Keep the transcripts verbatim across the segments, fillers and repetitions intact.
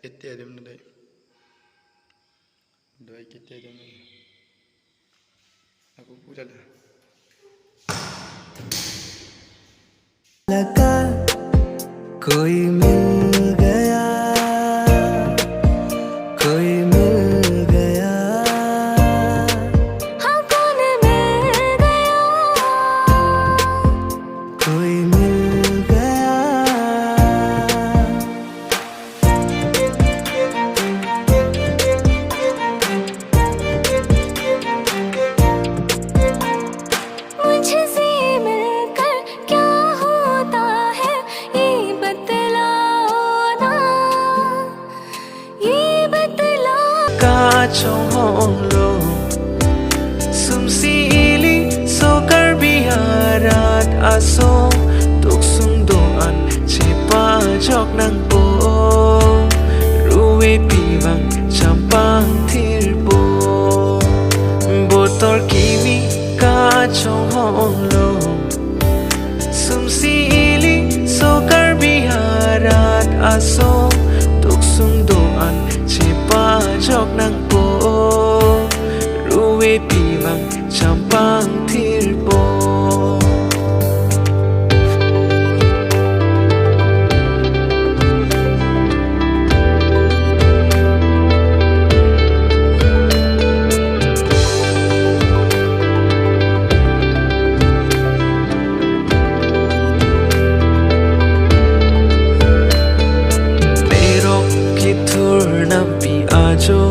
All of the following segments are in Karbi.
Kete adim na dei. Doi kete adim na. Ako pura da. लगा कोई मिल गया, कोई मिल गया, हाँ, कौन मिल गया, कोई मिल गया। मुझसे मिलकर क्या होता है, ये बतलाओ ना, ये बतलाओ। Kachonghong lo, sumsi ili so Karbi arat aso, tuksung do-an chepajok nangpo, ruepi bang champang thirpo. Botor kimi kachonghong lo, sumsi ili so Karbi arat aso, tuksung do-an chepajok nangpo, ruepi bang champang thirpo. Perok kithur nampi ajo,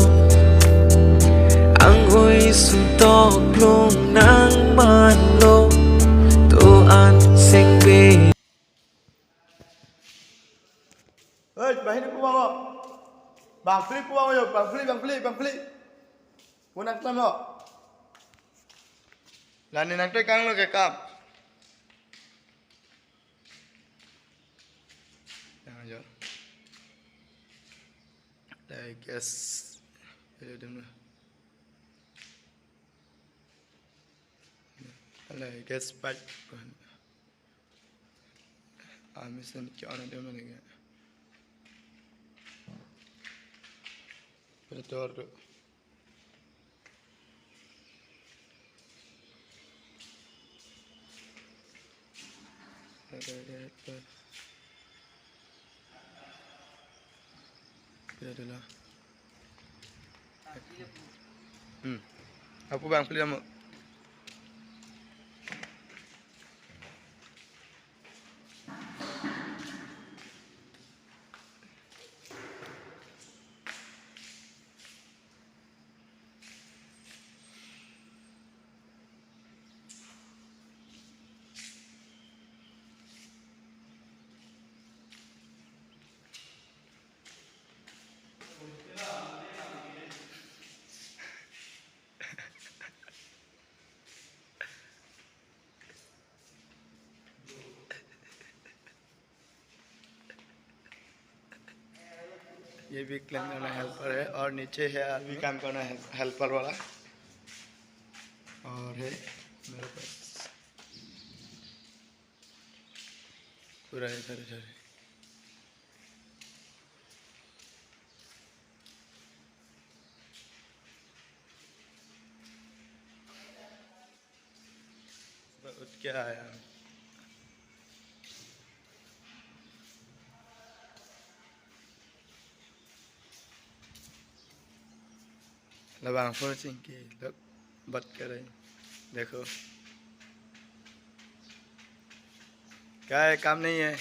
ang-oi suntok plung nangmanlo, do-an sengbe. Hei, bahini pu bang o. Bang Philip pu bang o yo, Bang Philip, Bang Philip, Bang Philip. Pu nangklam ho. Lani nangtekanglo ke kam. Yang aja. Lai gas. Ayo dulu. Lai gas pipe. Ami sen ke-on adim nang ke. Pada tor tu. Ada, ada, ada. Pada tu lah. Hmm. Apo bang pili mo. ये भी क्लीन करना हेल्पर है और नीचे है आदमी काम करना हेल्पर वाला। और है मेरे पास पूरा है सारे सारे। उठ के आया। Labang phone sing ke lok bat kare. देखो। क्या है, काम नहीं है?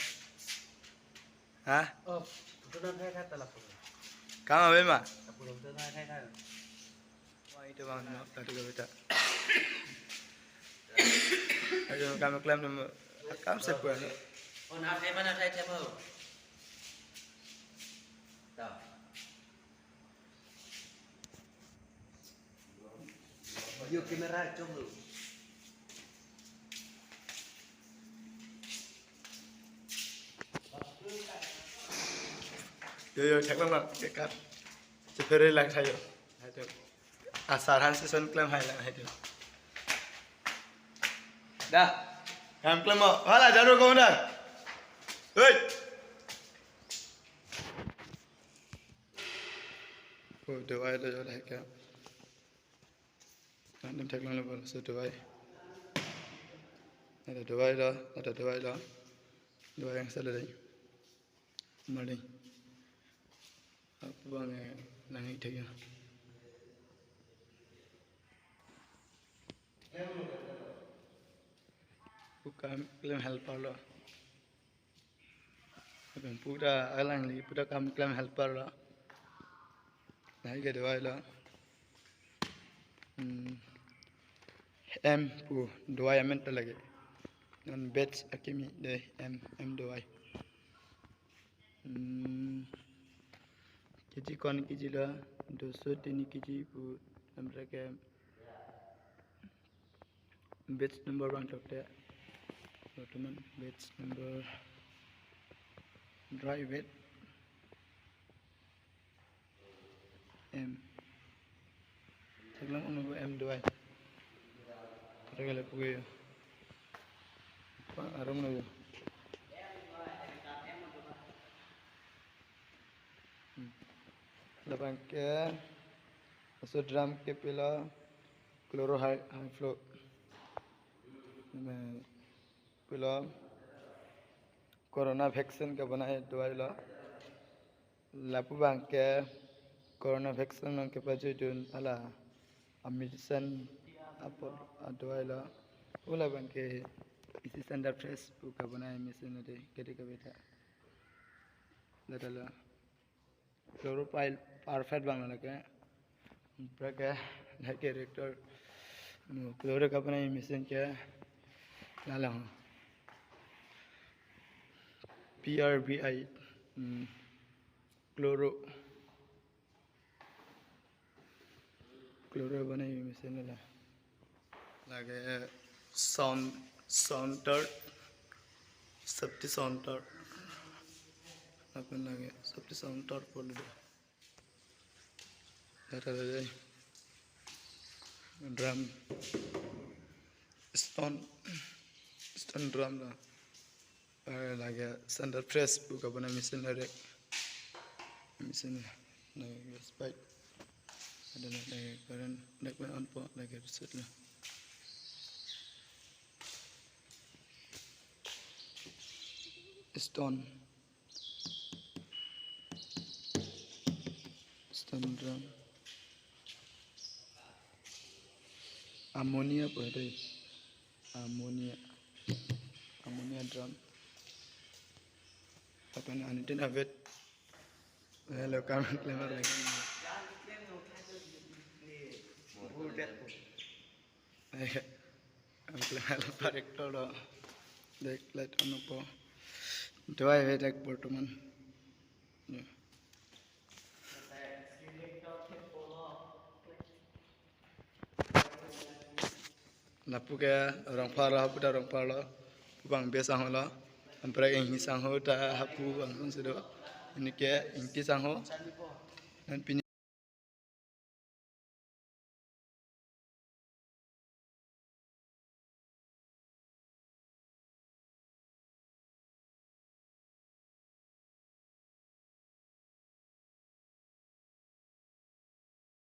Ha? Oh, photo nang khai khai ta lapu. Kam ave ma? Lapu photo nang khai khai. Wah, itu bang, no, tadi kami tak. Ayo, kami klaim nama. Kam se puan. Oh, na khai ma, na khai khai ma. Ta. Video camera chom lo. Yo, yo, thek lang lang, ke kat. Chephere lang thayo. Hai to. Asar han season klem hai lang hai to. Da. Ham klem mo. Hala jaru ko da. Hei. Dovai lo jo lahai ke. Nangtum theklonglo bor laso dovai. Ada dovai lo, ada dovai lo. Dovai angsa lo dei. Mali. Lapu abang, eh, nang-ik thek ya. Pu kam klem helper lo. Lapen pu ta alangli pu ta kam klem helper lo. Lahai ke dovai lo. Hmm. M pu dovai amen ta lake. Non batch akimi dei M, M dovai. Hmm. Kg ko-an kg lo, doso tini kg pu, anpra ke batch number abang thokte. Teman batch number dry batch M. Theklong unu M dovai. Terkala puyo. Pa arum lo yo. Hmm. Labang ke, laso drum ke pilo chloro high, high flow. Mane pilo corona vaccine kabonai dovai lo. Lapu abang ke corona vaccine nang kepajuidun hala a medicine apor adovai lo. Pu labang ke isi Center Fresh pu kabonai machine lo dei, kedi kabeta. Lata lo. Chlorophyll perfect abang lo lake. Anpra ke lake reactor. No, chloro kabonai machine ke lalo. P R B I. Hmm. Chloro. Chloro banai machine la. Lake sound, sound tower, safety sound tower. Lapen lake safety sound tower pu lo dei. Lata lo dei. Drum. Stone. Stone drum lo. Eh, lake Center Fresh pu kabonai machine lo dei. Machine lo. Lake gas pipe. Ada lo lake current. Lake on po lake reset lo. Stone. Stone drum. Ammonia pu dei. Ammonia. Ammonia drum. Lapen anitin avet. Hello, kam klemar lake. Kam klemar parik to lo. Dei light on po. Dovai avedek bortoman. Ya. Lapu ke rongphar lo, hapu ta rongphar lo. Pu abang Bey sangho lo. Anpra Inghi sangho ta hapu abang sung si do. Pini ke Ingti sangho. Non pini